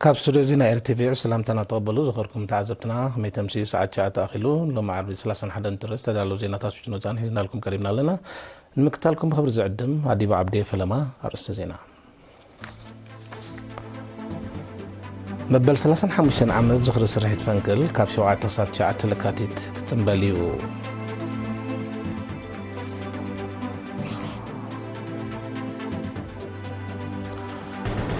ካብ ስቱድዮ ዜና ኤርቲቪ ሰላምታና ተቐበሉ። ዝኸርኩም ተዓዘብትና፣ ከመይ ተምስዩ? ሰዓት ትሽዓተ ኣኺሉ። ሎሚ ዓርቢ ሰላሳን ሓደን ጥሪ ዝተዳለዉ ዜናታት ውሽጥን ወጻእን ሒዝናልኩም ቀሪብና ኣለና። ንምክታልኩም ብኽብሪ ዝዕድም ኣዲባ ዓብዴ። ፈለማ ኣርእስተ ዜና። መበል ሰላሳን ሓሙሽተን ዓመት ዝኽሪ ስርሒት ፈንቅል ካብ ሸውዓተ ክሳብ ትሽዓተ ለካቲት ክጽንበል እዩ።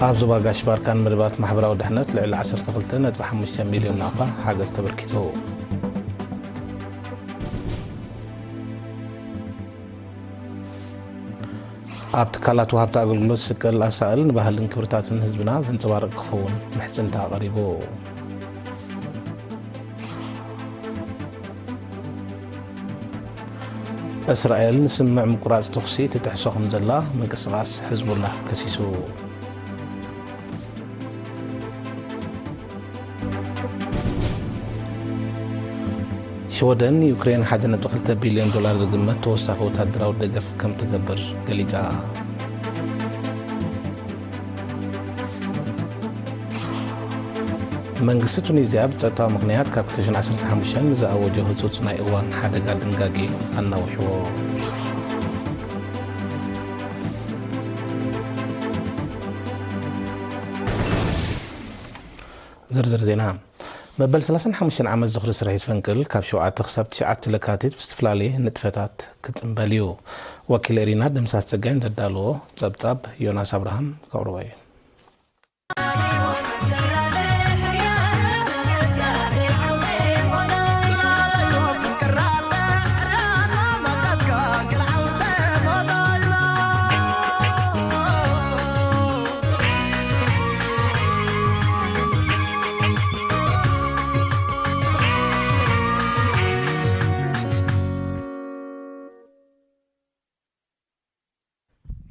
ኣብ ዞባ ጋሽ ባርካን መደባት ማሕበራዊ ድሕነት ልዕሊ ዓሰርተ ክልተ ነጥቢ ሓሙሽተ ሚልዮን ናቕፋ ሓገዝ ተበርኪቱ። ኣብ ትካላት ወሃብቲ ኣገልግሎት ዝስቀል ኣሳእል ንባህልን ክብርታትን ህዝብና ዘንጸባርቕ ክኸውን ምሕጽንታ ቀሪቡ። እስራኤል ንስምምዕ ምቁራጽ ተኹሲ ትጥሕሶ ከም ዘላ ምንቅስቓስ ሕዝቡላህ ከሲሱ። ሽወደን ንዩክሬን ሓደ ነጥቢ ክልተ ቢልዮን ዶላር ዝግመት ተወሳኺ ወታደራዊ ደገፍ ከም ትገብር ገሊጻ። መንግስቲ ቱኒዝያ ብጸጥታዊ ምኽንያት ካብ ክልተ ሽሕን ዓሰርተ ሓሙሽተን ንዝኣወጆ ህጹጽ ናይ እዋን ሓደጋ ድንጋጌ ኣናዊሕዎ። ዝርዝር ዜና። መበል ሰላሳን ሓሙሽተን ዓመት ዝኽሪ ስርሒት ፈንቅል ካብ ሸውዓተ ክሳብ ትሽዓተ ለካቲት ብዝተፈላለየ ንጥፈታት ክጽንበል እዩ። ወኪል ኤሪና ደምሳስ ጸጋይ ዘዳለዎ ጸብጻብ ዮናስ ኣብርሃም ከቕርቦ እዩ።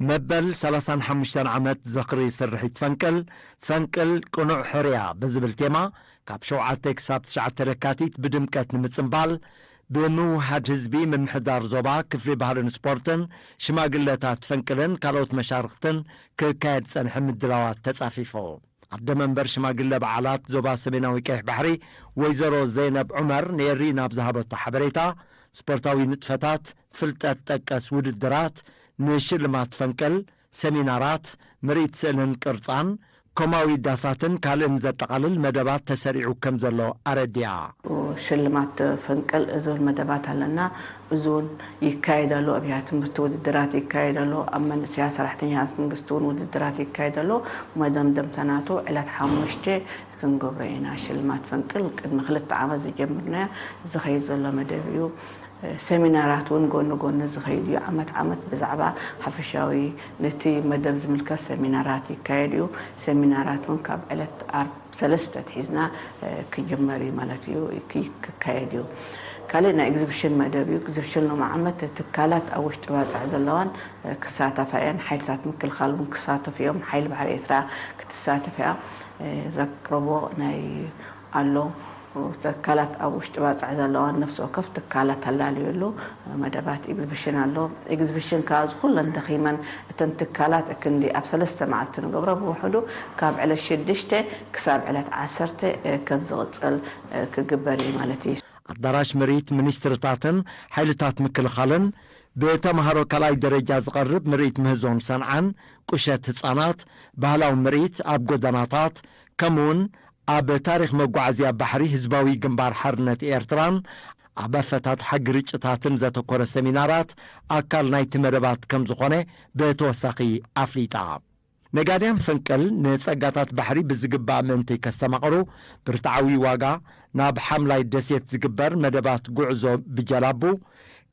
መበል ሰላሳን ሓሙሽተን ዓመት ዝኽሪ ስርሒት ፈንቅል፣ ፈንቅል ቅኑዕ ሕርያ ብዝብል ቴማ፣ ካብ ሸውዓተ ክሳብ ትሽዓተ ለካቲት ብድምቀት ንምጽንባል፣ ብምውሃድ ህዝቢ ምምሕዳር ዞባ፣ ክፍሊ ባህልን ስፖርትን፣ ሽማግለታት ፈንቅልን ካልኦት መሻርኽትን ክካየድ ዝጸንሐ ምድላዋት ተጻፊፉ። ኣደ መንበር ሽማግለ በዓላት ዞባ ሰሜናዊ ቀይሕ ባሕሪ ወይዘሮ ዘይነብ ዑመር ንኤሪ ናብ ዝሃበቶ ሓበሬታ፣ ስፖርታዊ ንጥፈታት፣ ፍልጠት ጠቀስ ውድድራት፣ ንሽልማት ፈንቅል፣ ሰሚናራት፣ ምርኢት ስእልን ቅርጻን፣ ኮማዊ ዳሳትን ካልእን ዘጠቓልል መደባት ተሰሪዑ ከም ዘሎ ኣረዲኣ። ሽልማት ፈንቅል ዝብል መደባት ኣለና። እዚ እውን ይካየድ ኣሎ። ኣብያ ትምህርቲ ውድድራት ይካየድ ኣሎ። ኣብ መንእሰያት ሰራሕተኛታት መንግስቲ እውን ውድድራት ይካየድ ኣሎ። መደምደምታ ናቱ ዕለት ሓሙሽተ ክንገብሮ ኢና። ሽልማት ፈንቅል ቅድሚ ክልተ ዓመት ዝጀምርናዮ ዝኸይድ ዘሎ መደብ እዩ። ሰሚናራት እውን ጎኒ ጎኒ ዝኸይድ እዩ። ዓመት ዓመት ብዛዕባ ሓፈሻዊ ነቲ መደብ ዝምልከት ሰሚናራት ይካየድ እዩ። ሰሚናራት እውን ካብ ዕለት ዓርብ ሰለስተ ኣትሒዝና፣ እ፣ ክጅመር እዩ ማለት እዩ፣ ክይ-፣ ክካየድ እዩ። ካልእ ናይ ኤግዚቢሽን መደብ እዩ። ኤግዚቢሽን ሎሚ ዓመት ትካላት ኣብ ውሽጢ ባጽዕ ዘለዋን፣ እ፣ ክሳተፋ እየን። ሓይልታት ምክልኻል እውን ክሳተፉ እዮም። ሓይሊ ባሕሪ ኤርትራ ክትሳተፍ እያ። እ፣ ዘቅርቦ ናይ ኣሎ። ትካላት ኣብ ውሽጢ ባጽዕ ዘለዋን ነፍሲ ወከፍ ትካላት ኣላልየሉ መደባት ኤግዚቢሽን ኣሎ። ኤግዚቢሽን ከኣ እዚ ኩለን ደኺመን እተን ትካላት እክንዲ ኣብ ሰለስተ መዓልቲ ንገብሮ ብውሕዱ ካብ ዕለት ሽዱሽተ ክሳብ ዕለት ዓሰርተ ከም ዝቕጽል ክግበር እዩ ማለት እዩ። ኣዳራሽ ምርኢት ሚኒስትርታትን ሓይልታት ምክልኻልን ብተምሃሮ ካልኣይ ደረጃ ዝቐርብ ምርኢት ምህዞን ሰንዓን፣ ቁሸት ህጻናት፣ ባህላዊ ምርኢት ኣብ ጎደናታት፣ ከምኡውን ኣብ ታሪኽ መጓዓዝያ ባሕሪ ህዝባዊ ግንባር ሓርነት ኤርትራን ኣብ ኣፈታትሓ ግርጭታትን ዘተኮረ ሰሚናራት ኣካል ናይቲ መደባት ከም ዝኾነ ብተወሳኺ ኣፍሊጣ። ነጋድያን ፈንቅል ንጸጋታት ባሕሪ ብዝግባእ ምእንቲ ከስተማቕሩ ብርትዓዊ ዋጋ ናብ ሓምላይ ደሴት ዝግበር መደባት ጉዕዞ ብጀላቡ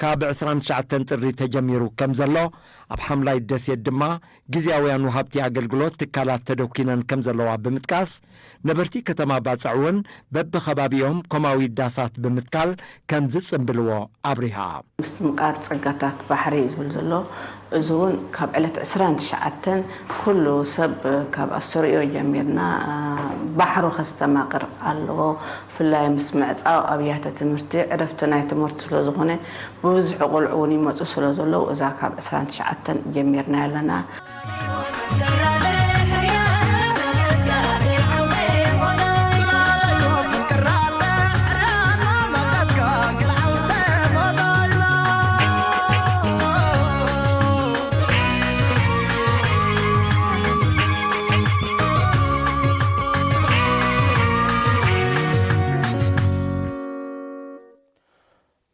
ካብ ዕስራን ትሽዓተን ጥሪ ተጀሚሩ ከም ዘሎ፣ ኣብ ሓምላይ ደሴት ድማ ግዝያውያን ወሃብቲ ኣገልግሎት ትካላት ተደኲነን ከም ዘለዋ ብምጥቃስ፣ ነበርቲ ከተማ ባጽዕ እውን በብኸባቢኦም ኮማዊ ዳሳት ብምትካል ከም ዝጽንብልዎ ኣብሪሃ። ምስትምቓር ጸጋታት ባሕሪ እዩ ዝብል ዘሎ። እዚ እውን ካብ ዕለት ዕስራን ትሽዓተን ኩሉ ሰብ ካብ ኣስተርእዮ ጀሚርና፣ አ፣ ባሕሩ ከስተማቕር ኣለዎ። ብፍላይ ምስ ምዕጻው ኣብያተ ትምህርቲ ዕረፍቲ ናይ ትምህርቲ ስለ ዝኾነ፣ ብብዝሒ ቆልዑ እውን ይመጹ ስለ ዘለዉ፣ እዛ ካብ ዕስራን ትሽዓተን ጀሚርና ኣለና።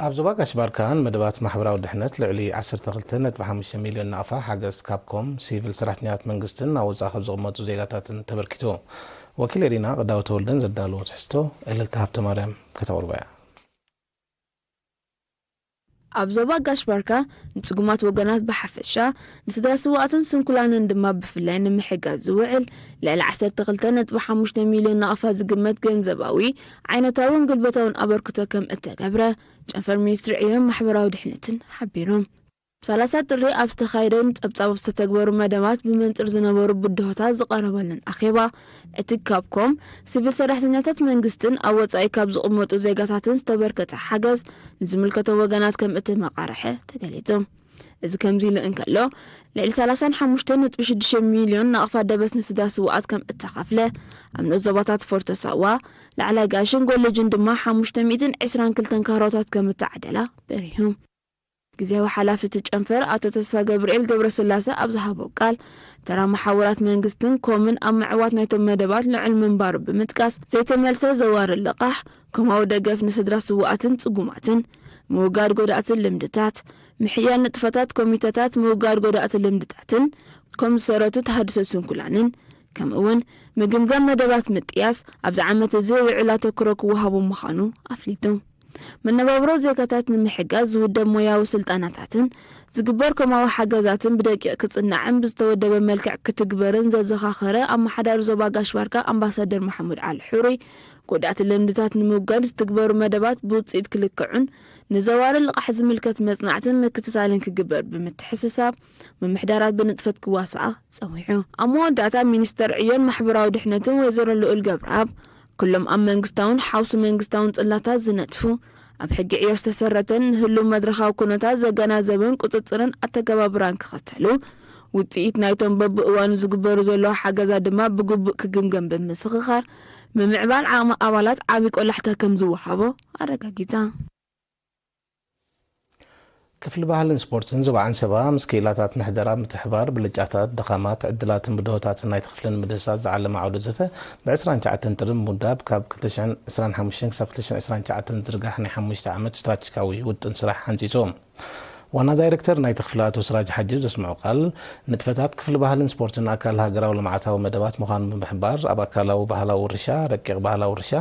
ኣብ ዞባ ጋሽ ባርካ ንመደባት ማሕበራዊ ድሕነት ልዕሊ ዓሰርተ ክልተ ነጥቢ ሓሙሽተ ሚልዮን ናቕፋ ሓገዝ ካብ ኮም፣ ሲቪል ሰራሕተኛታት መንግስትን ናብ ወጻኢ ካብ ዝቕመጡ ዜጋታትን ተበርኪቱ። ወኪል ኤሪና ቅዳዊ ተወልደን ዘዳለዎ ትሕዝቶ እልልታ ሃብተማርያም ከተቕርቦ እያ። ኣብ ዞባ ጋሽ ባርካ ንጽጉማት ወገናት ብሓፈሻ፣ ንስድራ ስውኣትን ስንኩላንን ድማ ብፍላይ ንምሕጋዝ ዝውዕል ልዕሊ ዓሰርተ ክልተ ነጥቢ ሓሙሽተ ሚልዮን ናቕፋ ዝግመት ገንዘባዊ፣ ዓይነታውን ግልበታውን ኣበርክቶ ከም እተገብረ ጨንፈር ሚኒስትሪ ዕዮን ማሕበራዊ ድሕነትን ሓቢሩ። ሰላሳ ጥሪ ኣብ ዝተኻየደን ጸብጻብ ዝተተግበሩ መደባት ብመንጽር ዝነበሩ ብድሆታት ዝቐረበሉን ኣኼባ፣ እቲ ካብ ኮም፣ ሲቪል ሰራሕተኛታት መንግስትን ኣብ ወጻኢ ካብ ዝቕመጡ ዜጋታትን ዝተበርከተ ሓገዝ ንዝምልከቶም ወገናት ከም እተመቓርሐ ተገሊጹ። እዚ ከምዚ ኢሉ እንከሎ፣ ልዕሊ ሰላሳን ሓሙሽተን ነጥቢ ሽዱሽተ ሚልዮን ናቕፋ ደበስ ንስድራ ስውኣት ከም እተኸፍለ፣ ኣብ ንኡስ ዞባታት ፎርቶ ሳዋ፣ ላዕላይ ጋሽን ጎለጅን ድማ ሓሙሽተ ሚእትን ዕስራን ክልተን ካሮታት ከም እተዓደላ በሪሁ። ግዜያዊ ሓላፊ እቲ ጨንፈር ኣቶ ተስፋ ገብርኤል ገብረስላሴ ኣብ ዝሃቦ ቃል፣ ተራ መሓውራት መንግስትን ኮምን ኣብ ምዕዋት ናይቶም መደባት ልዑል ምንባሩ ብምጥቃስ፣ ዘይተመልሰ ዘዋሪ ልቓሕ፣ ኮማዊ ደገፍ ንስድራ ስውኣትን ጽጉማትን፣ ምውጋድ ጎዳእቲ ልምድታት፣ ምሕያል ንጥፈታት ኮሚተታት ምውጋድ ጎዳእቲ ልምድታትን፣ ከም ዝሰረቱ ተሃድሶ ስንኩላንን፣ ከምኡ እውን ምግምጋም መደባት ምጥያስ ኣብዚ ዓመት እዚ ልዑል ኣተኩሮ ክወሃቦ ምዃኑ ኣፍሊጡ። መነባብሮ ዜጋታት ንምሕጋዝ ዝውደብ ሞያዊ ስልጠናታትን ዝግበር ኮማዊ ሓገዛትን ብደቂቕ ክጽናዕን ብዝተወደበ መልክዕ ክትግበርን ዘዘኻኸረ ኣመሓዳሪ ዞባ ጋሽ ባርካ ኣምባሳደር መሓሙድ ዓሊ ሕሩይ፣ ጎዳእቲ ልምድታት ንምውጋድ ዝትግበሩ መደባት ብውጽኢት ክልክዑን ንዘዋሪ ልቓሕ ዝምልከት መጽናዕትን ምክትታልን ክግበር ብምትሕስሳብ፣ ምምሕዳራት ብንጥፈት ክዋስኣ ጸዊዑ። ኣብ መወዳእታ ሚኒስተር ዕዮን ማሕበራዊ ድሕነትን ወይዘሮ ልኡል ገብረኣብ፣ ኩሎም ኣብ መንግስታውን ሓውሲ መንግስታውን ጽላታት ዝነጥፉ፣ ኣብ ሕጊ ዕዮ ዝተሰረተን ንህሉው መድረኻዊ ኩነታት ዘገናዘበን ቁጽጽርን ኣተገባብራን ክኸተሉ፣ ውጽኢት ናይቶም በብእዋኑ ዝግበሩ ዘለዉ ሓገዛት ድማ ብግቡእ ክግምገም ብምስኽኻር፣ ምምዕባል ዓቕሚ ኣባላት ዓቢ ቆላሕታ ከም ዝወሃቦ ኣረጋጊጻ። ክፍሊ ባህልን ስፖርትን ዞባ ዓንሰባ ምስ ክኢላታት ምሕደራ ምትሕባር ብልጫታት፣ ድኻማት፣ ዕድላትን ብድሆታትን ናይቲ ክፍሊ ንምድህሳስ ዝዓለመ ዓውደ ዘተ ብ ዕስራን ትሽዓተን ጥሪ ብምውዳብ ካብ ክልተ ሽሕን ዕስራን ሓሙሽተን ክሳብ ክልተ ሽሕን ዕስራን ትሽዓተን ዝዝርጋሕ ናይ ሓሙሽተ ዓመት ስትራቴጂካዊ ውጥን ስራሕ ሓንጺጹ። ዋና ዳይሬክተር ናይቲ ክፍሊ ኣቶ ስራጅ ሓጂ ኣብ ዘስምዖ ቃል፣ ንጥፈታት ክፍሊ ባህልን ስፖርትን ኣካል ሃገራዊ ልምዓታዊ መደባት ምዃኑ ብምሕባር፣ ኣብ ኣካላዊ ባህላዊ ውርሻ፣ ረቂቕ ባህላዊ ውርሻ፣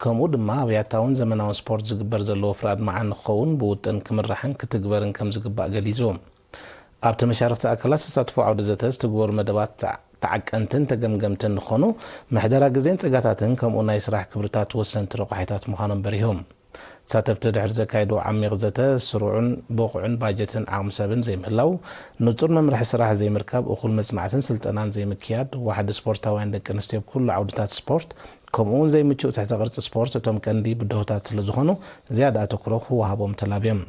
ከምኡ ድማ ኣብ ያታውን ዘመናውን ስፖርት ዝግበር ዘሎ ወፍሪ ኣድማዒ ንክኸውን ብውጥን ክምራሕን ክትግበርን ከም ዝግባእ ገሊጹ። ኣብቲ መሻርኽቲ ኣካላት ዝተሳትፎ ዓውደ ዘተ ዝትግበሩ መደባት ተዓቀንትን ተገምገምትን ንክኾኑ፣ ምሕደራ ግዜን ጸጋታትን ከምኡ ናይ ስራሕ ክብርታት ወሰንቲ ረቋሒታት ምዃኖም በሪሆም። ተሳተፍቲ ድሕሪ ዘካየድዎ ዓሚቕ ዘተ፣ ስሩዕን ብቑዕን ባጀትን ዓቕሚ ሰብን ዘይምህላው፣ ንጹር መምርሒ ስራሕ ዘይምርካብ፣ እኹል መጽናዕትን ስልጠናን ዘይምክያድ፣ ዋሕዲ ስፖርታውያን ደቂ ኣንስትዮ ኣብ ኩሉ ዓውድታት ስፖርት፣ ከምኡ እውን ዘይምቹእ ትሕተ ቅርጺ ስፖርት እቶም ቀንዲ ብድሆታት ስለ ዝኾኑ፣ ዝያዳ ኣተኩሮ ክወሃቦም ተላብዮም።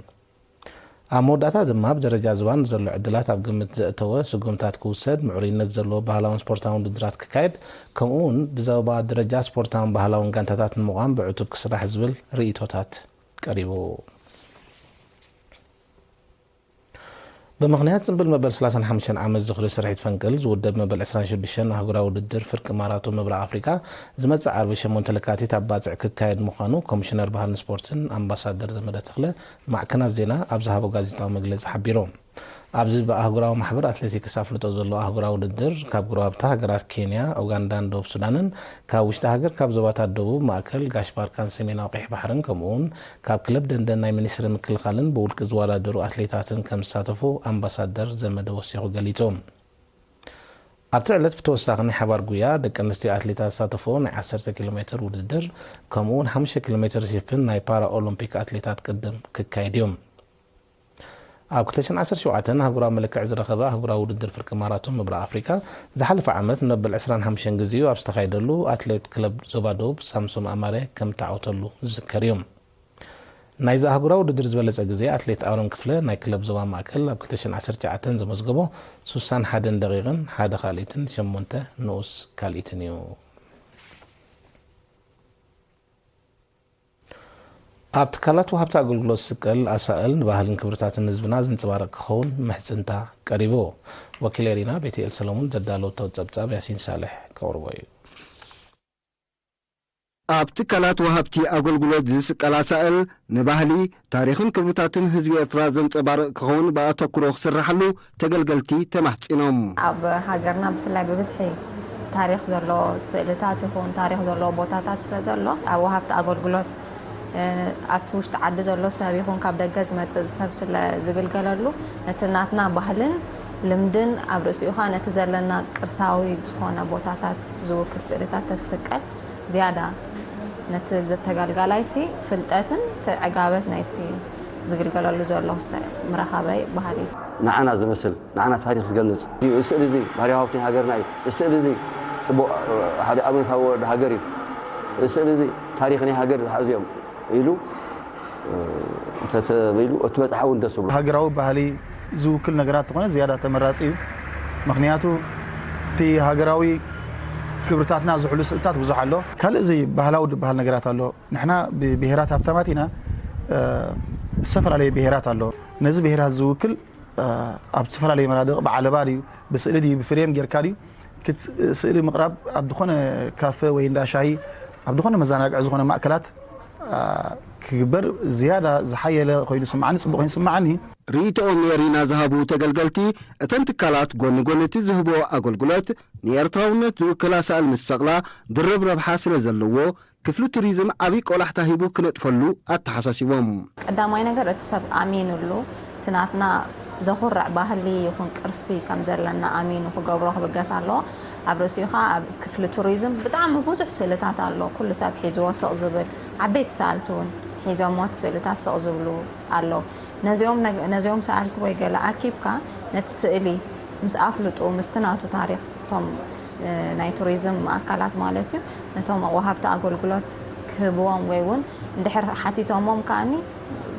ኣብ መወዳእታ ድማ፣ ኣብ ደረጃ ዞባ ንዘሎ ዕድላት ኣብ ግምት ዘእተወ ስጉምታት ክውሰድ፣ ምዕሩይነት ዘለዎ ባህላውን ስፖርታውን ውድድራት ክካየድ፣ ከምኡ እውን ብዞባ ደረጃ ስፖርታውን ባህላውን ጋንታታት ንምቋም ብዕቱብ ክስራሕ ዝብል ርእይቶታት ቀሪቡ። ብምኽንያት ጽምብል መበል ሰላሳን ሓሙሽተን ዓመት ዝኽሪ ስርሒት ፈንቅል ዝውደብ መበል ዕስራን ሽዱሽተን ኣህጉራዊ ውድድር ፍርቂ ማራቶን ምብራቕ ኣፍሪቃ ዝመጽእ ዓርቢ ሸሞንተ ለካቲት ኣብ ባጽዕ ክካየድ ምዃኑ ኮሚሽነር ባህልን ስፖርትን ኣምባሳደር ዘመደ ተኽለ ማዕከናት ዜና ኣብ ዝሃቦ ጋዜጣዊ መግለጺ ሓቢሩ። ኣብዚ ብኣህጉራዊ ማሕበር ኣትሌቲክስ ኣፍልጦ ዘለዎ ኣህጉራዊ ውድድር ካብ ጎረባብቲ ሃገራት ኬንያ፣ ኡጋንዳን ደቡብ ሱዳንን፣ ካብ ውሽጢ ሃገር ካብ ዞባታት ደቡብ፣ ማእከል፣ ጋሽ ባርካን ሰሜናዊ ቀይሕ ባሕርን ከምኡ እውን ካብ ክለብ ደንደን ናይ ሚኒስትሪ ምክልኻልን ብውልቂ ዝወዳደሩ ኣትሌታትን ከም ዝሳተፉ ኣምባሳደር ዘመደ ወሲኹ ገሊጹ። ኣብቲ ዕለት ብተወሳኺ ናይ ሓባር ጉያ ደቂ ኣንስትዮ ኣትሌታት ዝሳተፍኦ ናይ ዓሰርተ ኪሎ ሜትር ውድድር ከምኡ እውን ሓሙሽተ ኪሎ ሜትር ሲፍን ናይ ፓራ ኦሎምፒክ ኣትሌታት ቅድም ክካየድ እዩ። ኣብ ክልተ ሽሕን ዓሰርተ ሸውዓተን ኣህጉራዊ መለክዒ ዝረኸበ ኣህጉራዊ ውድድር ፍርቂ ማራቶን ምብራቕ ኣፍሪቃ ዝሓለፈ ዓመት ንመበል ዕስራን ሓሙሽተን ግዜኡ ኣብ ዝተኻየደሉ ኣትሌት ክለብ ዞባ ደቡብ ሳምሶም ኣማረ ከም እተዓወተሉ ዝዝከር እዩ። ናይዚ ኣህጉራዊ ውድድር ዝበለጸ ግዜ ኣትሌት ኣሮን ክፍለ ናይ ክለብ ዞባ ማእከል ኣብ ክልተ ሽሕን ዓሰርተ ትሽዓተን ዘመዝገቦ ሱሳን ሓደን ደቂቕን ሓደ ካልኢትን ሸሞንተ ንኡስ ካልኢትን እዩ። ኣብ ትካላት ወሃብቲ ኣገልግሎት ዝስቀል ኣሳእል ንባህልን ክብርታትን ህዝብና ዘንጸባርቕ ክኸውን ምሕጽንታ ቀሪቡ። ወኪል ኤሪና ቤትኤል ሰለሙን ዘዳለወቶ ጸብጻብ ያሲን ሳልሕ ከቕርቦ እዩ። ኣብ ትካላት ወሃብቲ ኣገልግሎት ዝስቀል ኣሳእል ንባህሊ፣ ታሪኽን ክብርታትን ህዝቢ ኤርትራ ዘንጸባርቕ ክኸውን ብኣተኩሮ ክስርሓሉ ተገልገልቲ ተማሕጺኖም። ኣብ ሃገርና ብፍላይ ብብዝሒ ታሪኽ ዘለዎ ስእልታት ይኹን ታሪኽ ዘለዎ ቦታታት ስለ ዘሎ፣ ኣብ ወሃብቲ ኣገልግሎት፣ እ፣ ኣብቲ ውሽጢ ዓዲ ዘሎ ሰብ ይኹን ካብ ደገ ዝመጽእ ሰብ ስለ ዝግልገለሉ፣ ነቲ ናትና ባህልን ልምድን ኣብ ርእሲኡ ኸኣ ነቲ ዘለና ቅርሳዊ ዝኾነ ቦታታት ዝውክል ስእልታት ተስቀል ዝያዳ ነቲ ተገልጋላይሲ ፍልጠትን እቲ ዕጋበት ናይቲ ዝግልገለሉ ዘሎ ክስተ ምረኻበይ ባህሊ። ንዓና ዝመስል፣ ንዓና ታሪኽ ዝገልጽ እዩ። እዚ ስእሊ እዚ ባህርያዊ ሃብቲ ናይ ሃገርና እዩ። እዚ ስእሊ እዚ ጽቡቕ፣ ሓደ ኣብነታዊ ወዲ ሃገር እዩ። እዚ ስእሊ እዚ ታሪኽ ናይ ሃገር ዝሓዙ እዮም ኢሉ፣ እ፣ እንተተበይሉ፣ እቲ በጽሓ እውን ደስ ይብሎ። ሃገራዊ ባህሊ ዝውክል ነገራት ተኾነ ዝያዳ ተመራጺ እዩ። ምኽንያቱ እቲ ሃገራዊ ክብርታትና ዝሕሉ ስእልታት ብዙሕ ኣሎ። ካልእ እዚ ባህላዊ ዝበሃል ነገራት ኣሎ። ንሕና ብብሄራት ሃብታማት ኢና። እ፣ ዝተፈላለየ ብሄራት ኣሎ። ነዚ ብሄራት ዝውክል፣ እ፣ ኣብ ዝተፈላለየ መናድቕ ብዓለባ ድዩ፣ ብስእሊ ድዩ፣ ብፍሬም ጌርካ ድዩ፣ ክት-፣ ስእሊ ምቕራብ ኣብ ዝኾነ ካፈ ወይ እንዳ ሻሂ፣ ኣብ ዝኾነ መዘናግዒ ዝኾነ ማእከላት፣ እ፣ ክግበር ዝያዳ ዝሓየለ ኮይኑ ስምዓኒ፣ ጽቡቕ ኮይኑ ስምዓኒ። ርእይቶኦም ንኤሪና ዝሃቡ ተገልገልቲ፣ እተን ትካላት ጎኒ ጎኒ እቲ ዝህብኦ ኣገልግሎት፣ ንኤርትራውነት ዝውክል ኣሳእል ምስ ሰቕላ ድርብ ረብሓ ስለ ዘለዎ፣ ክፍሊ ቱሪዝም ዓብዪ ቆላሕታ ሂቡ ክነጥፈሉ ኣተሓሳሲቦም። ቀዳማይ ነገር እቲ ሰብ ኣሚኑሉ፣ እቲ ናትና ዘኹርዕ ባህሊ ይኹን ቅርሲ ከም ዘለና ኣሚኑ ክገብሮ ክብገስ ኣለዎ። ኣብ ርእሲኡ ኸኣ ኣብ ክፍሊ ቱሪዝም ብጣዕሚ ብዙሕ ስእልታት ኣሎ። ኩሉ ሰብ ሒዝዎ ስቕ ዝብል፣ ዓበይቲ ሰኣልቲ እውን ሒዞሞ እቲ ስእልታት ስቕ ዝብሉ ኣለዉ። ነዚኦም ነግ-፣ ነዚኦም ሰኣልቲ ወይ ገለ ኣኪብካ ነቲ ስእሊ ምስ ኣፍልጡ፣ ምስቲ ናቱ ታሪኽ፣ እቶም፣ እ፣ ናይ ቱሪዝም ማእካላት ማለት እዩ፣ ነቶም ወሃብቲ ኣገልግሎት ክህብዎም ወይ እውን እንድሕር ሓቲቶሞም ከኣኒ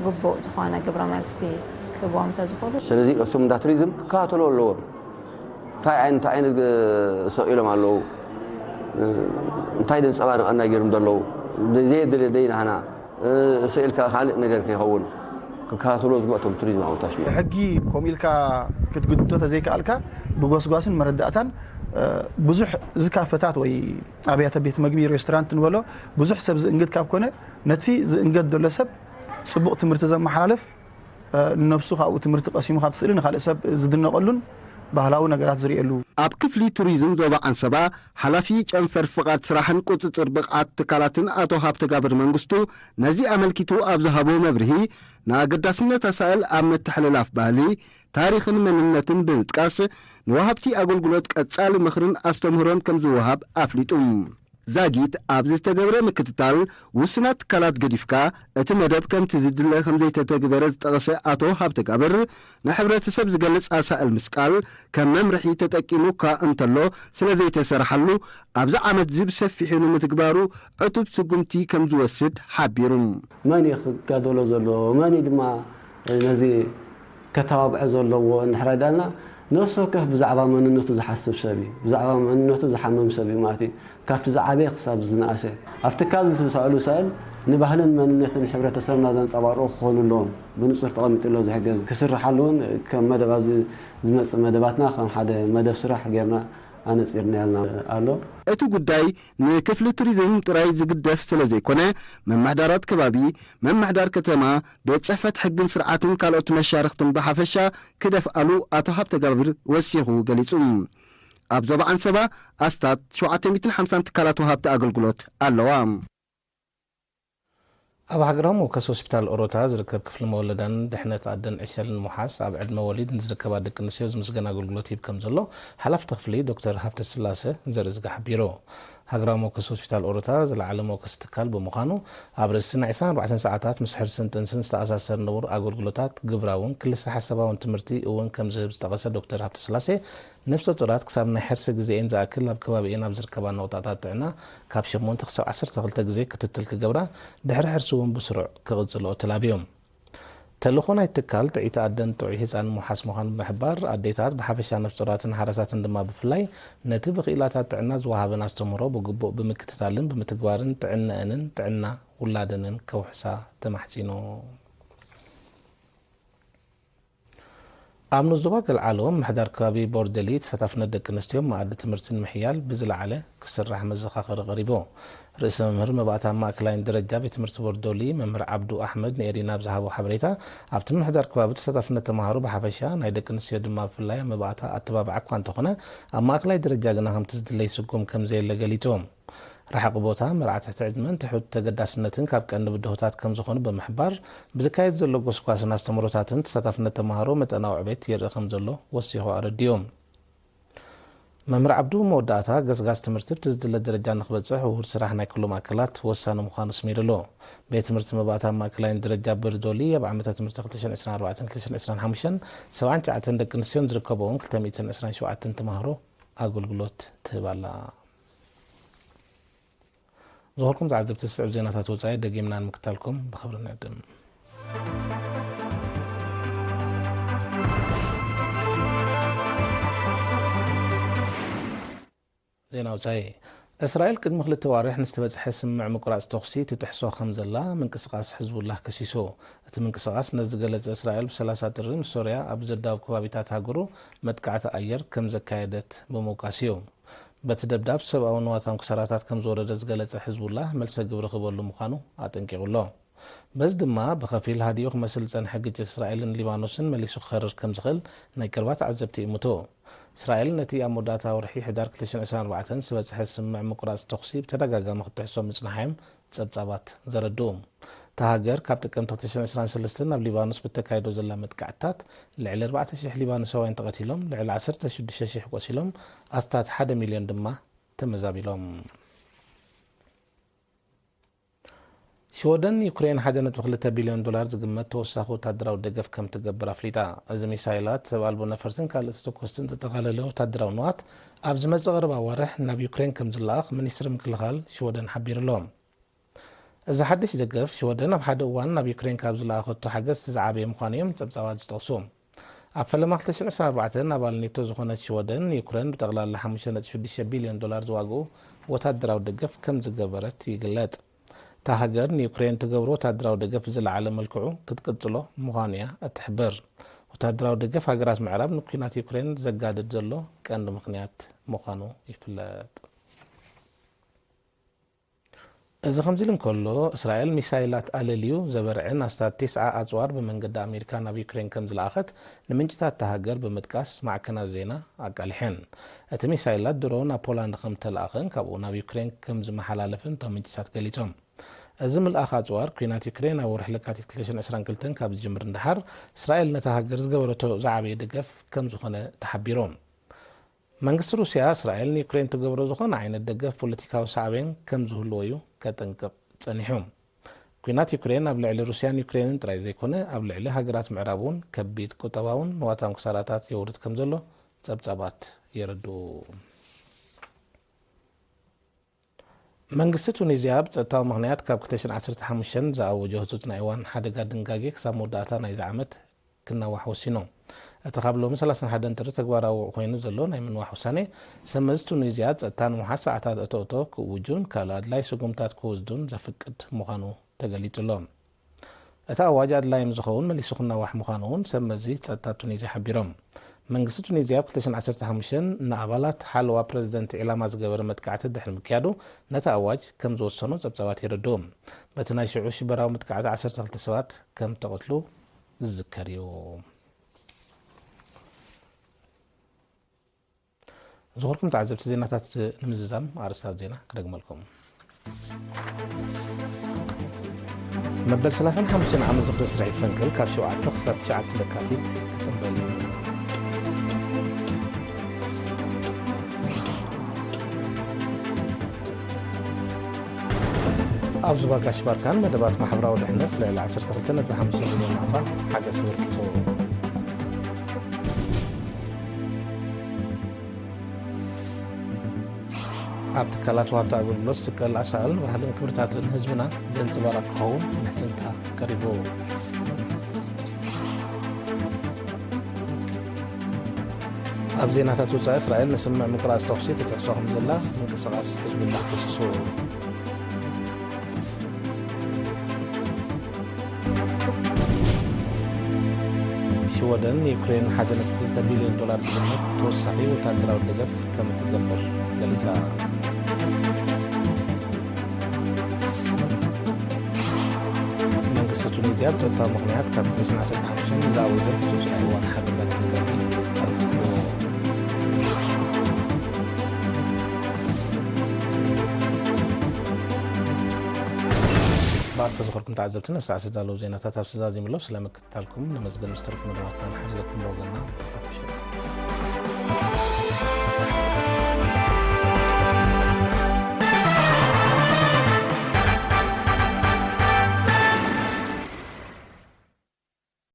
ግቡእ ዝኾነ ግብረ መልሲ ክህብዎም እንተዝኽእሉ። ስለዚ እቶም እንዳ ቱሪዝም ክከታተሉ ኣለዎም። እንታይ ዓይነት፣ እንታይ ዓይነት ግ-፣ ሰቂሎም ኣለዉ? እንታይ ደንጸባርቐና ገይሮም ዘለዉ? ዘየድሊ ደይናህና፣ እ፣ ስኢልካ ካልእ ነገር ከይኸውን ክከታተሎ ዝግበእ እቶም ቱሪዝም ኣወታሽ። ሕጊ ከምኡ ኢልካ ክትግድዶ ተዘይከኣልካ ብጎስጓስን መረዳእታን፣ እ፣ ብዙሕ እዚ ካፈታት ወይ ኣብያተ ቤት መግቢ ሬስቶራንት ንበሎ ብዙሕ ሰብ ዝእንግድ ካብ ኮነ ነቲ ዝእንገድ ዘሎ ሰብ ጽቡቕ ትምህርቲ ዘመሓላልፍ፣ እ፣ ንነብሱ ካብኡ ትምህርቲ ቀሲሙ ካብ ስእሊ ንኻልእ ሰብ ዝድነቐሉን ባህላዊ ነገራት ዝርእየሉ። ኣብ ክፍሊ ቱሪዝም ዞባ ዓንሰባ ሓላፊ ጨንፈር ፍቓድ ስራሕን ቁጽጽር ብቕዓት ትካላትን ኣቶ ሃብተጋብር መንግስቱ ነዚ ኣመልኪቱ ኣብ ዝሃቦ መብርሂ፣ ንኣገዳስነት ኣሳእል ኣብ ምትሕልላፍ ባህሊ፣ ታሪኽን መንነትን ብምጥቃስ፣ ንወሃብቲ ኣገልግሎት ቀጻሊ ምኽርን ኣስተምህሮን ከም ዝወሃብ ኣፍሊጡ። ዛጊት ኣብ ዝተገብረ ምክትታል፣ ውሱናት ትካላት ገዲፍካ፣ እቲ መደብ ከምቲ ዝድለ ከም ዘይተተግበረ ዝጠቐሰ ኣቶ ሃብተጋብር፣ ንሕብረተሰብ ዝገልጽ ኣሳእል ምስቃል ከም መምርሒ ተጠቂሙ እኳ እንተሎ፣ ስለ ዘይተሰርሓሉ፣ ኣብዚ ዓመት እዚ ብሰፊሑ ንምትግባሩ ዕቱብ ስጉምቲ ከም ዝወስድ ሓቢሩ። መን እዩ ክጋደሎ ዘለዎ? መን እዩ ድማ ነዚ ከተባብዖ ዘለዎ እንድሕር ዳልና፣ ነፍሲ ወከፍ ብዛዕባ መንነቱ ዝሓስብ ሰብ እዩ። ብዛዕባ መንነቱ ዝሓምም ሰብ እዩ ማለት እዩ። ካብቲ ዝዓበየ ክሳብ ዝነኣሰ። ኣብ ትካል ዝስዕሉ ሰእል ንባህልን መንነትን ሕብረተሰብና ዘንጸባርቑ ክኾኑ ኣለዎም። ብንጹር ተቐሚጡ ኣሎ ዝሕገዝ። ክስርሓሉ እውን ከም መደብ ኣብዚ ዝመጽእ መደባትና ከም ሓደ መደብ ስራሕ ጌርና ኣነጺርናዮ ኣሎ። እቲ ጉዳይ ንክፍሊ ቱሪዝም ጥራይ ዝግደፍ ስለ ዘይኮነ፣ ምምሕዳራት ከባቢ፣ ምምሕዳር ከተማ፣ ቤት ጽሕፈት ሕግን ስርዓትን ካልኦት መሻርኽትን ብሓፈሻ ክደፍኣሉ ኣቶ ሃብተጋብር ወሲኹ ገሊጹ። ኣብ ዞባ ዓንሰባ ኣስታት ሸውዓተ ሚእትን ሓምሳን ትካላት ወሃብቲ ኣገልግሎት ኣለዋ። ኣብ ሃገራዊ መወከሲ ሆስፒታል ኦሮታ ዝርከብ ክፍሊ መወለዳን ድሕነት ኣደን ዕሸልን ምውሓስ ኣብ ዕድመ ወሊድ ንዝርከባ ደቂ ኣንስትዮ ዝምስገን ኣገልግሎት ይህብ ከም ዘሎ ሓላፍቲ ክፍሊ ዶክተር ሃብተስላሰ ዘርእዝጊ ሓቢሩ። ሃገራዊ መወከሲ ሆስፒታል ኦሮታ ዝለዓለ መወከሲ ትካል ብምዃኑ ኣብ ርእሲ ናይ ዕስራን ኣርባዕተን ሰዓታት ምስ ሕርስን ጥንስን ዝተኣሳሰር ንቡር ኣገልግሎታት ግብራውን ክልሰ ሓሳባውን ትምህርቲ እውን ከም ዝህብ ዝጠቐሰ ዶክተር ሃብተስላሴ ነፍሰ ጡራት ክሳብ ናይ ሕርሲ ግዜኤን ዝኣክል ኣብ ከባቢኤን ኣብ ዝርከባ ነቑጣታት ጥዕና ካብ ሸሞንተ ክሳብ ዓሰርተ ክልተ ግዜ ክትትል ክገብራ ድሕሪ ሕርሲ እውን ብስሩዕ ክቕጽልኦ ተላብዮም። ተልእኾ ናይ ትካል ጥዕይቲ ኣደን ጥዑይ ህጻን ምውሓስ ምዃኑ ብምሕባር ኣዴታት ብሓፈሻ ነፍሰ ጡራትን ሓራሳትን ድማ ብፍላይ ነቲ ብክኢላታት ጥዕና ዝወሃበን ኣስተምህሮ ብግቡእ ብምክትታልን ብምትግባርን ጥዕነአንን ጥዕና ውላደንን ከውሕሳ ተማሕጺኑ። ኣብ ንዞባ ገልዓሎ ምምሕዳር ከባቢ ቦርደሊ ተሳታፍነት ደቂ ኣንስትዮ መኣዲ ትምህርቲ ንምሕያል ብዝለዓለ ክስራሕ መዘኻኸሪ ቀሪቡ። ርእሰ መምህር መባእታ ማእከላይን ደረጃ ቤት ትምህርቲ ቦርዶሊ መምህር ዓብዱ ኣሕመድ ንኤሪና ኣብ ዝሃቦ ሓበሬታ፣ ኣብቲ ምምሕዳር ከባቢ ተሳታፍነት ተምሃሮ ብሓፈሻ ናይ ደቂ ኣንስትዮ ድማ ብፍላይ ኣብ መባእታ ኣተባብዓ እኳ እንተኾነ፣ ኣብ ማእከላይ ደረጃ ግና ከምቲ ዝድለይ ስጉም ከም ዘየለ ገሊጹ። ርሕቂ ቦታ፣ መርዓ ትሕቲ ዕድመን ትሑት ተገዳስነትን ካብ ቀንዲ ብድሆታት ከም ዝኾኑ ብምሕባር፣ ብዝካየድ ዘሎ ጎስጓስን ኣስተምህሮታትን ተሳታፍነት ተምሃሮ መጠናዊ ዕቤት የርኢ ከም ዘሎ ወሲኹ ኣረዲኡ። መምህር ዓብዱ መወዳእታ ገስጋስ ትምህርቲ ብቲ ዝድለ ደረጃ ንክበጽሕ ውሁድ ስራሕ ናይ ኩሎም ኣካላት ወሳኒ ምዃኑ ኣስሚሩ ኣሎ። ቤት ትምህርቲ መባእታ ማእከላይን ደረጃ በርዶሊ ኣብ ዓመተ ትምህርቲ ክልተ ሽሕን ዕስራን ኣርባዕተን ክልተ ሽሕን ዕስራን ሓሙሽተን ሰብዓን ትሽዓተን ደቂ ኣንስትዮን ዝርከብዎም ክልተ ሚእትን ዕስራን ሸውዓተን ተምሃሮ ኣገልግሎት ትህብ ኣላ። ዝኸበርኩም ተዓዘብቲ፣ ዝስዕብ ዜናታት ወጻኢ ደጊምና ንምክታልኩም ብኽብሪ ንዕድም። ዜና ወጻኢ። እስራኤል ቅድሚ ክልተ ዋርሕ ንዝተበጽሐ ስምምዕ ምቁራጽ ተኹሲ ትጥሕሶ ከም ዘላ ምንቅስቓስ ሕዝቡላህ ከሲሱ። እቲ ምንቅስቓስ ነዚ ዝገለጸ፣ እስራኤል ብሰላሳ ጥሪ ምስ ሶርያ ኣብ ዘዳውብ ከባቢታት ሃገሩ መጥቃዕቲ ኣየር ከም ዘካየደት ብምውቃስ እዩ። በቲ ደብዳብ ሰብኣዊ ንዋታም ክሳራታት ከም ዝወረደ ዝገለጸ ሕዝቡላህ፣ መልሰ ግብሪ ክህበሉ ምዃኑ ኣጠንቂቑ ኣሎ። በዚ ድማ ብኸፊል ሃዲኡ ክመስል ዝጸንሐ ግጭት እስራኤልን ሊባኖስን መሊሱ ክኸርር ከም ዝኽእል ናይ ቀረባ ተዓዘብቲ ይእምቱ። እስራኤል ነቲ ኣብ መወዳእታ ወርሒ ሕዳር ክልተ ሽሕን ዕስራን ኣርባዕተን ዝበጽሐ ስምምዕ ምቁራጽ ተኹሲ ብተደጋጋሚ ክትጥሕሶ ምጽንሓ እዮም ጸብጻባት ዘረድኡ። እታ ሃገር ካብ ጥቅምቲ ክልተ ሽሕን ዕስራን ሰለስተን ናብ ሊባኖስ ብተካይዶ ዘላ መጥቃዕትታት ልዕሊ ኣርባዕተ ሽሕ ሊባኖሳውያን ተቐቲሎም፣ ልዕሊ ዓሰርተ ሽዱሽተ ሽሕ ቆሲሎም፣ ኣስታት ሓደ ሚልዮን ድማ ተመዛቢሎም። ሽወደን ንዩክሬን ሓደ ነጥቢ ክልተ ቢልዮን ዶላር ዝግመት ተወሳኺ ወታደራዊ ደገፍ ከም ትገብር ኣፍሊጣ። እዚ ሚሳይላት፣ ሰብ ኣልቦ ነፈርትን ካልእ ተተኮስትን ዘጠቓለለ ወታደራዊ ንዋት ኣብ ዝመጽእ ቀረባ ኣዋርሕ ናብ ዩክሬን ከም ዝለኣኽ ሚኒስትሪ ምክልኻል ሽወደን ሓቢሩ ኣሎ። እዚ ሓድሽ ደገፍ፣ ሽወደን ኣብ ሓደ እዋን ናብ ዩክሬን ካብ ዝለኣኸቶ ሓገዝ እቲ ዝዓበየ ምዃኑ እዮም ጸብጻባት ዝጠቕሱ። ኣብ ፈለማ ክልተ ሽሕን ዕስራን ኣርባዕተን ኣባል ኔቶ ዝኾነት ሽወደን፣ ንዩክሬን ብጠቕላላ ሓሙሽተ ነጥቢ ሽዱሽተ ቢልዮን ዶላር ዝዋግኡ ወታደራዊ ደገፍ ከም ዝገበረት ይግለጽ። እታ ሃገር ንዩክሬን ትገብሮ ወታደራዊ ደገፍ ብዝለዓለ መልክዑ ክትቅጽሎ ምዃኑ እያ እትሕብር። ወታደራዊ ደገፍ ሃገራት ምዕራብ ንኲናት ዩክሬን ዘጋድድ ዘሎ ቀንዲ ምኽንያት ምዃኑ ይፍለጥ። እዚ ከምዚ ኢሉ እንከሎ፣ እስራኤል ሚሳይላት ኣለልዩ ዘበርዕን ኣስታት ቴስዓ ኣጽዋር ብመንገዲ ኣሜሪካ ናብ ዩክሬን ከም ዝለኣኸት ንምንጭታት እታ ሃገር ብምጥቃስ ማዕከናት ዜና ኣቃሊሐን። እቲ ሚሳይላት ድሮ ናብ ፖላንድ ከም እተለኣኸን ካብኡ ናብ ዩክሬን ከም ዝመሓላለፍን እቶም ምንጭታት ገሊጾም። እዚ ምልኣኽ ኣጽዋር፣ ኲናት ዩክሬን ኣብ ወርሒ ለካቲት ክልተ ሽሕን ዕስራን ክልተን ካብ ዝጅምር ንደሓር፣ እስራኤል ነታ ሃገር ዝገበረቶ ዝዓበየ ደገፍ ከም ዝኾነ ተሓቢሩ። መንግስቲ ሩስያ፣ እስራኤል ንዩክሬን ትገብሮ ዝኾነ ዓይነት ደገፍ ፖለቲካዊ ሳዕቤን ከም ዝህልዎ እዩ ከጠንቅቕ ጸኒሑ። ኲናት ዩክሬን ኣብ ልዕሊ ሩስያን ዩክሬንን ጥራይ ዘይኮነ፣ ኣብ ልዕሊ ሃገራት ምዕራብ እውን ከቢድ ቁጠባውን ንዋታውን ክሳራታት የውርድ ከም ዘሎ ጸብጻባት የረድኡ። መንግስቲ ቱኒዝያ ብጸጥታዊ ምኽንያት ካብ ክልተ ሽሕን ዓሰርተ ሓሙሽተን ዝኣወጆ ህጹጽ ናይ እዋን ሓደጋ ድንጋጌ ክሳብ መወዳእታ ናይዚ ዓመት ክናዋሕ ወሲኑ። እቲ ካብ ሎሚ ሰላሳን ሓደን ጥሪ ተግባራዊ ኮይኑ ዘሎ ናይ ምንዋሕ ውሳኔ፣ ሰመዚ ቱኒዝያ ጸጥታ ንምውሓስ ሰዓታት እቶ እቶ ክእውጁን ካልእ ኣድላይ ስጉምታት ክወስዱን ዘፍቅድ ምዃኑ ተገሊጹ ኣሎ። እቲ ኣዋጅ ኣድላይ ምስ ዝኸውን መሊሱ ክናዋሕ ምዃኑ እውን ሰብ መዚ ጸጥታ ቱኒዝያ ሓቢሮም። መንግስቲ ቱኒዝያ ኣብ ክልተ ሽሕን ዓሰርተ ሓሙሽተን ንኣባላት ሓለዋ ፕረዚደንት ዒላማ ዝገበረ መጥቃዕቲ ድሕሪ ምክያዱ ነቲ ኣዋጅ ከም ዝወሰኑ ጸብጻባት የረድኡ። በቲ ናይ ሽዑ ሽበራዊ መጥቃዕቲ ዓሰርተ ክልተ ሰባት ከም ተቐትሉ ዝዝከር እዩ። ዝኸበርኩም ተዓዘብቲ፣ ዜናታት ንምዝዛም ኣርእስታት ዜና ክደግመልኩም። መበል ሰላሳን ሓሙሽተን ዓመት ዝኽሪ ስርሒት ፈንቅል ካብ ሸውዓተ ክሳብ ትሽዓተ ለካቲት ክጽንበል እዩ። ኣብ ዞባ ጋሽ ባርካን መደባት ማሕበራዊ ድሕነት ልዕሊ ዓሰርተ ክልተ ነጥቢ ሓሙሽተ ሚልዮን ናቕፋ ሓገዝ ተበርኪቱ። ኣብ ትካላት ወሃብቲ ኣገልግሎት ዝስቀል ኣሳእል ንባህልን ክብርታትን ህዝብና ዘንጸባርቕ ክኸውን ምሕጽንታ ቀሪቡ። ኣብ ዜናታት ወጻኢ፣ እስራኤል ንስምምዕ ምቁራጽ ተኹሲ ትጥሕሶ ከም ዘላ ምንቅስቓስ ሕዝቡላህ ከሲሱ። ሽወደን ንዩክሬን ሓደ ነጥቢ ክልተ ቢልዮን ዶላር ዝግመት ተወሳኺ ወታደራዊ ደገፍ ከም እትገብር ገሊጻ። መንግስቲ ቱኒዝያ ብጸጥታዊ ምኽንያት ካብ ክፍፍል ዓሰርተ ሓሙሽተ ዝኣወጀ ህጹጽ ናይ እዋን ሓድነት መንገዲ ኣርኪቡ። ባር ተዝኸርኩም ተዓዘብቲ ነሳዕ ዝተዳለዉ ዜናታት ኣብ ዝተዛዚሙ ኣሎ። ስለምክትታልኩም ነመስገን። ምስ ተረፉ መደባትና ንሓዝለኩም ብወገንና።